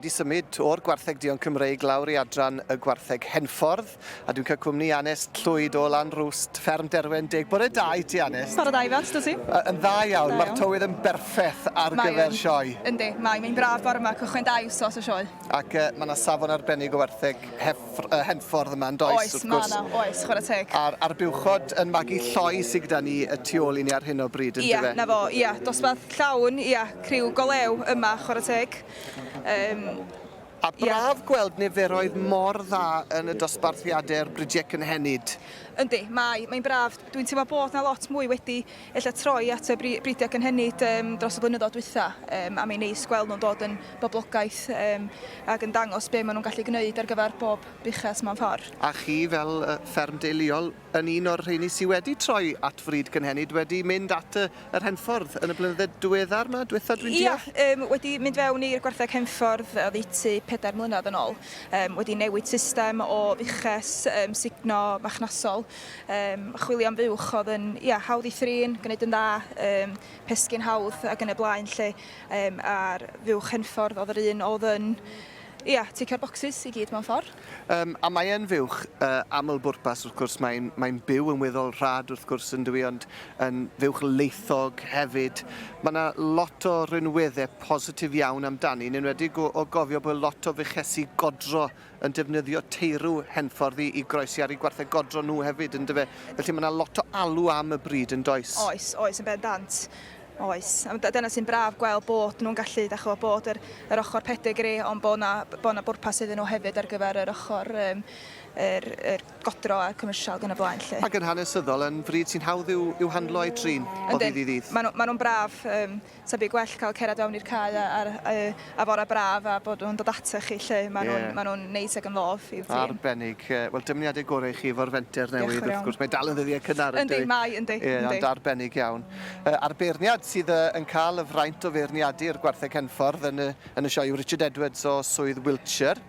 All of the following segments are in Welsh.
Wedi symud o'r Gwartheg Duon Cymreig lawr i adran y Gwartheg Henffordd, a dwi'n cael cwmni Anest Llwyd o Lanrwst, Fferm Derwen Deg. Bore da i ti, Anest. Bore da, Ifan, sut wyt ti? Yn dda iawn, mae'r tywydd yn berffeth ar gyfer sioe. Yndi, mae, mae'n braf bore yma, cychwyn da wsos o sioe. Ac mae yna safon arbennig o wartheg henffordd yma, yn does, wrth gwrs. Oes, mae yna, oes, chwarae teg. A'r, a'r buwchod yn magu lloi sydd gyda ni y tu ôl i ni ar hyn o bryd, yn dyfe? Ia, na fo, ia, dosbarth llawn, ia, criw go lew yma, chwarae teg. Um, A braf yeah. gweld niferoedd mor dda yn y dosbarthiadau'r bridiau cynhenid. Yndi, mae, mae'n braf. Dwi'n teimlo bod na lot mwy wedi ella troi at y bridiau cynhenid um, dros y blynyddoedd dwytha, um, a mae'n neis gweld nhw'n dod yn boblogaeth um, ac yn dangos be maen nhw'n gallu gwneud ar gyfer bob buches mewn ffordd. A chi fel fferm deuluol yn un o'r rheini sy wedi troi at fryd cynhenid, wedi mynd at y, yr henffordd yn y blynydde diweddar 'ma, dwetha dwi'n deall? Ia, yym, wedi mynd fewn i'r gwartheg henffordd oddeutu pedair mlynedd yn ôl. Yym, wedi newid system o fuches, yym, sugno machnasol, yym, chwilio am fuwch oedd yn, ia, hawdd i thrin, gwneud yn dda, yym, pesgi'n hawdd ac yn y blaen 'lly. Yym, a'r fuwch henffordd oedd yr un oedd yn, ia, ticio'r bocsys i gyd mewn ffordd. Yym, a mae e'n fuwch yy aml-bwrpas wrth gwrs, mae'n mae'n byw yn weddol rhad wrth gwrs yn dyw 'i, ond yn fuwch laethog hefyd. Mae 'na lot o rinweddau positif iawn amdani, yn enwedig o o gofio bod lot o fuchesi godro yn defnyddio teirw Henffordd i i groesi ar eu gwartheg godro nhw hefyd, yn dyfe? Felly mae 'na lot o alw am y bryd yn does? Oes, oes, yn bendant. Oes. A dyna sy'n braf gweld bod nhw'n gallu, dach ch'mo', bod yr yr ochr pedigri, ond bod 'na bod 'na bwrpas iddyn nhw hefyd ar gyfer yr ochr yym yr yr godro a'r commercial ag yn y blaen 'lly. Ac yn hanesyddol yn fryd sy'n hawdd i'w i'w handlo a'i trin o ddydd i ddydd. Yndyn. Ma' nhw ma' nhw'n braf yym 'sa byd gwell cael cerdded fewn i'r cae a a'r yy a fore braf a bod nhw'n dod atoch chi 'lly. Ma' nhw'n ma' nhw'n neis ac yn ddof i'w trin. Arbennig. Wel, dymuniadau gorau i chi efo'r fenter newydd, wrth gwrs. Mae dal yn ddyddiau cynnar, yndi? Yndi, mae, yndi. Ie, ond arbennig iawn. A'r beirniad sydd yn cael y fraint o feirniadu'r gwartheg Henffordd yn y, yn y sioe yw Richard Edwards o Swydd Wiltshire.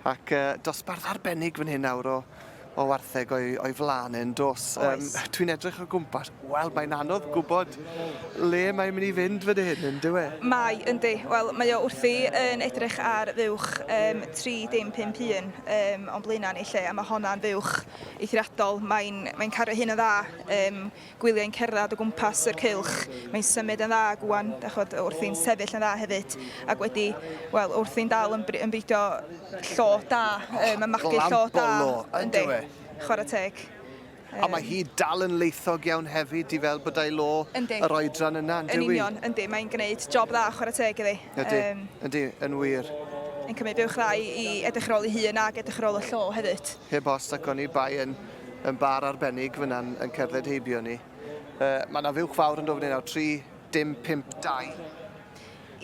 Ac dosbarth arbennig fan hyn nawr o, o wartheg o'i, o'i flaen e'n dos. Oes. Um, Dwi'n edrych o gwmpas, wel, mae'n anodd gwybod le mae'n mynd i fynd fan hyn, yn dyw e? Mae, yndi. Wel, mae o wrthi yn edrych ar fuwch um, 3051 um, o'n blaenau ni lle, a mae honna'n fuwch eithriadol. Mae'n mae cario hyn yn dda, um, gwyliau'n cerdded o gwmpas yr cylch, mae'n symud yn dda gwan, dach ch'bod, wrthi'n sefyll yn dda hefyd, ac wedi, wel, wrthi'n dal yn, yn beidio llo da, um, mae'n magu llo da. Yndi, chwarae teg. A mae hi dal yn leithog iawn hefyd i fel bod a'i lo yr oedran yna, yn Yn union, yndi, mae'n gwneud job dda, chwarae teg iddi. Ydy, yndi, yn wir. Yn cymryd buwch dda i, i edrych ar ôl ei hun ac edrych ar ôl y llo hefyd. Heb os, ac o'n i bai yn yn bar arbennig fyna'n yn cerdded heibio ni. Uh, mae yna fuwch fawr yn dod fan hyn nawr, 3, dim 5, 2.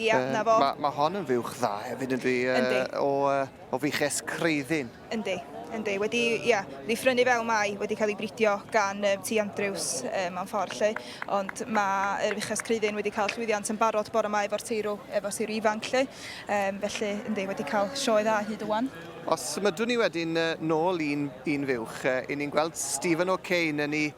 Ia, uh, na fo. Mae ma hon yn fuwch dda hefyd yn dwi, uh, o, uh, o fuches Creuddyn. Yndi, yndi. Wedi, ia, wedi ffrynu fel mai, wedi cael ei bridio gan um, T Andrews um, mewn ffordd lle. Ond mae'r fuches Creuddyn wedi cael llwyddiant yn barod bore ma efo'r teirw, efo'r teirw ifanc lle. Um, felly, yndi, wedi cael sioe dda hyd y wan. Os symudwn ni wedyn nôl un, un fuwch, i ni'n gweld Stephen O'Kane yn ei,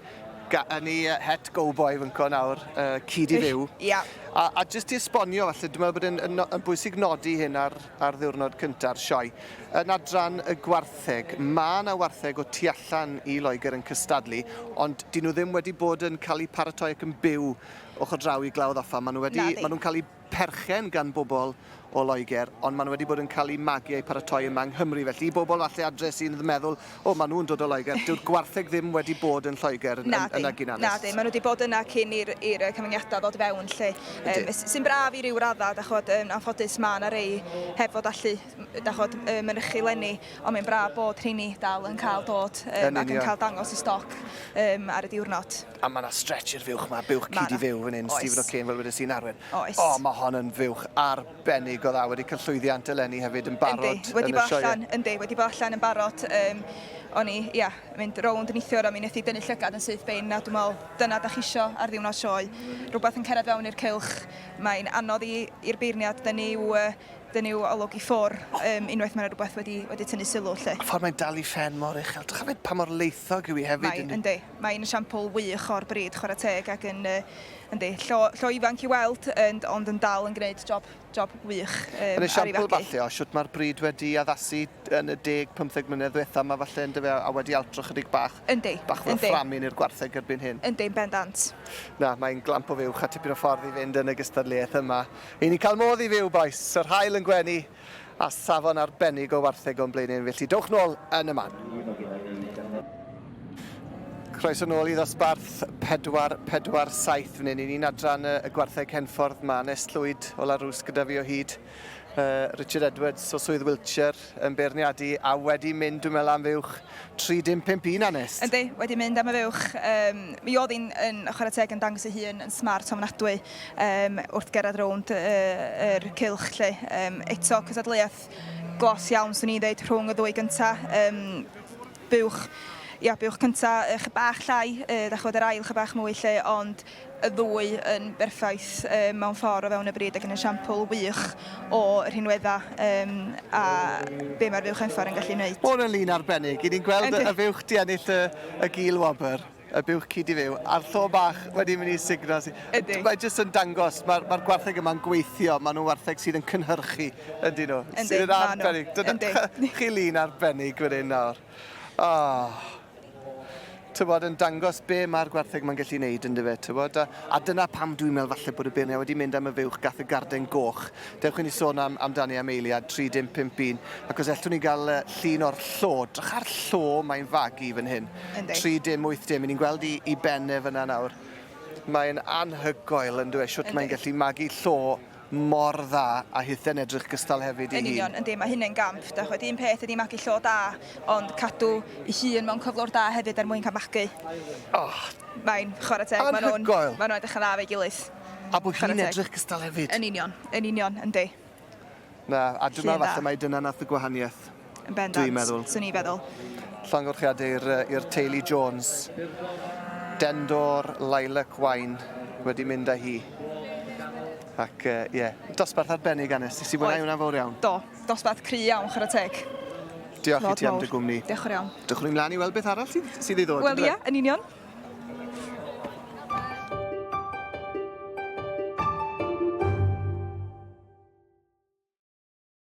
yn ei het gowboi fynco nawr, uh, cyd i fyw. Ia. A, a jyst i esbonio falle, dwi'n meddwl bod yn, yn, yn bwysig nodi hyn ar, ar ddiwrnod cynta'r sioe. Yn adran y gwartheg, mae yna wartheg o tu allan i Loegr yn cystadlu, ond dyn nhw ddim wedi bod yn cael eu paratoi ac yn byw ochr draw i Glawdd Offa. Maen nhw wedi, maen nhw'n cael eu perchen gan bobl o Loegr, ond maen nhw wedi bod yn cael eu magu a'u paratoi yma yng Nghymru. Felly, i bobl falle adre sy'n meddwl, o, maen nhw'n dod o Loegr, dyw'r gwartheg ddim wedi bod yn Lloegr yn, yn, yn Aginanest. Nadi, maen nhw wedi bod yna cyn i'r cyfyngiadau ddod fewn, lle. Um, sy'n braf i ryw raddau, da chod, um, anffodus mae yna rei heb fod allu, da chod, um, mynychu lenni, ond mae'n braf bod rheini dal yn cael dod um, ac yn cael dangos y stoc um, ar y diwrnod. A mae 'na stretch i'r fuwch 'ma, buwch cyd i fyw fan hyn, Stephen O'Kane, fel wedes i'n arwen. Oes. O, mae hon yn fuwch arbennig o dda, wedi cael llwyddiant eleni hefyd yn barod yndi, wedi yn y bod allan, yndi, wedi bod allan yn barod. Um, o'n i, ia, mynd rownd neithiwr a mi wnaeth i dynnu llygad yn syth bin a dwi'n meddwl dyna da chi isio ar ddiwrnod sioe. Rhywbeth yn cerdded fewn i'r cylch, mae'n anodd i'r beirniad dynnu i'w dynnu i'w olwg i ffwr um, unwaith mae 'na rhywbeth wedi, wedi tynnu sylw 'lly. Y ffordd mae'n dal ei phen mor uchel. Dych chi'n pa mor leithog yw hi hefyd. Mae, yndi. Mae'n esiampl wych o'r brid, chwarae teg, ac yn, yndi, llo, llo ifanc i weld, yn, ond yn dal yn gwneud job, job wych um, Yn esiampl falle o shwt mae'r brid wedi addasu yn y 10-15 mlynedd ddiwetha 'ma falle yndyfe, a wedi altro chydig bach. Yndi. Bach fel fframyn i'r gwartheg erbyn hyn. Yndi, yn bendant. Na, mae'n glamp o fuwch a tipyn o ffordd i fynd yn y gystadleuaeth yma. I ni'n cael modd i fyw, bois. Yr haul yn gwenu a safon arbennig o wartheg o'n blaenau ni, felly dowch nôl yn y man. Croeso nôl i ddosbarth 447 fan hyn. I ni'n adran y gwartheg Henffordd. Mae Nest Llwyd o La Rws gyda fi o hyd. Richard Edwards o Swydd Wiltshire yn beirniadu a wedi mynd, dwi'n meddwl, am fuwch 3051, Anest. Yndi, wedi mynd am y fuwch. Um, mi oedd hi'n yn chwarae teg yn dangos ei hun yn smart ofnadwy um, wrth gerdded rownd uh, yr cylch lle. Um, eto, cystadleuaeth glos iawn, swn i'n dweud, rhwng y ddwy gyntaf. Um, buwch, ia, buwch cynta uh, bach llai, uh, dach ch'mod yr ail chydig bach mwy lle, ond y ddwy yn berffaith um, mewn ffordd o fewn y brid ac yn esiampl wych o rhinweddau um, a be mae'r fuwch enfawr yn gallu wneud. Mae hwn yn lun arbennig. I ni'n gweld y fuwch di ennill y, y gil wobr, y buwch cyd i fyw, a'r llo bach wedi mynd i sugno. Ydy. Mae jyst yn dangos, mae'r mae gwartheg yma'n gweithio, maen nhw'n wartheg sydd yn cynhyrchu, yndyn nhw. Yndi, sydd yn maen nhw. arbennig. Dyna Yndi. chi lun arbennig fan hyn nawr. Oh. Tybod, yn dangos be mae'r gwartheg ma'n gallu neud yndyfe, tybod, a, a dyna pam dwi'n meddwl falle bod y beirniaid wedi mynd am y fuwch gath y garden goch. Dewch i ni sôn am, amdani am eiliad, 3551, ac os ellwn ni gael uh, llun o'r llo, drych ar llo mae'n fagu fan hyn. Yndi. 3080, ni'n gweld i, i ben e fyna nawr. Mae'n anhygoel yn dweud, shwt mae'n gallu magu llo mor dda a hithe'n edrych gystal hefyd ei Yn hun. union, yndi, mae hynny'n gamp. Dach ch'mod, un peth ydi magu llo da, ond cadw ei hun mewn cyflwr da hefyd er mwyn cael magu. Oh, Mae'n chwarae teg, maen nhw'n Anhygoel. maen nhw'n edrych yn dda efo'i gilydd. A bod hi'n Chwarae teg. edrych gystal hefyd. Yn union, yn union, yndi. Na, a dwi'n Llun meddwl da. falle mai dyna nath y gwahaniaeth. Yn bendant. Dwi'n meddwl. Swn i'n feddwl. Llongyfarchiadau i'r i'r teulu Jones. Dendor Lilac Wine wedi mynd â hi. Ac ie, uh, yeah. dosbarth arbennig Anes, nes i fwynhau hwnna'n fawr iawn. Do, dosbarth cry iawn, chwarae teg. Diolch i ti am dy gwmni. Diolch yn iawn. Dewch ni mlaen i weld beth arall sydd, sydd i ddod. Wel ia, yn union.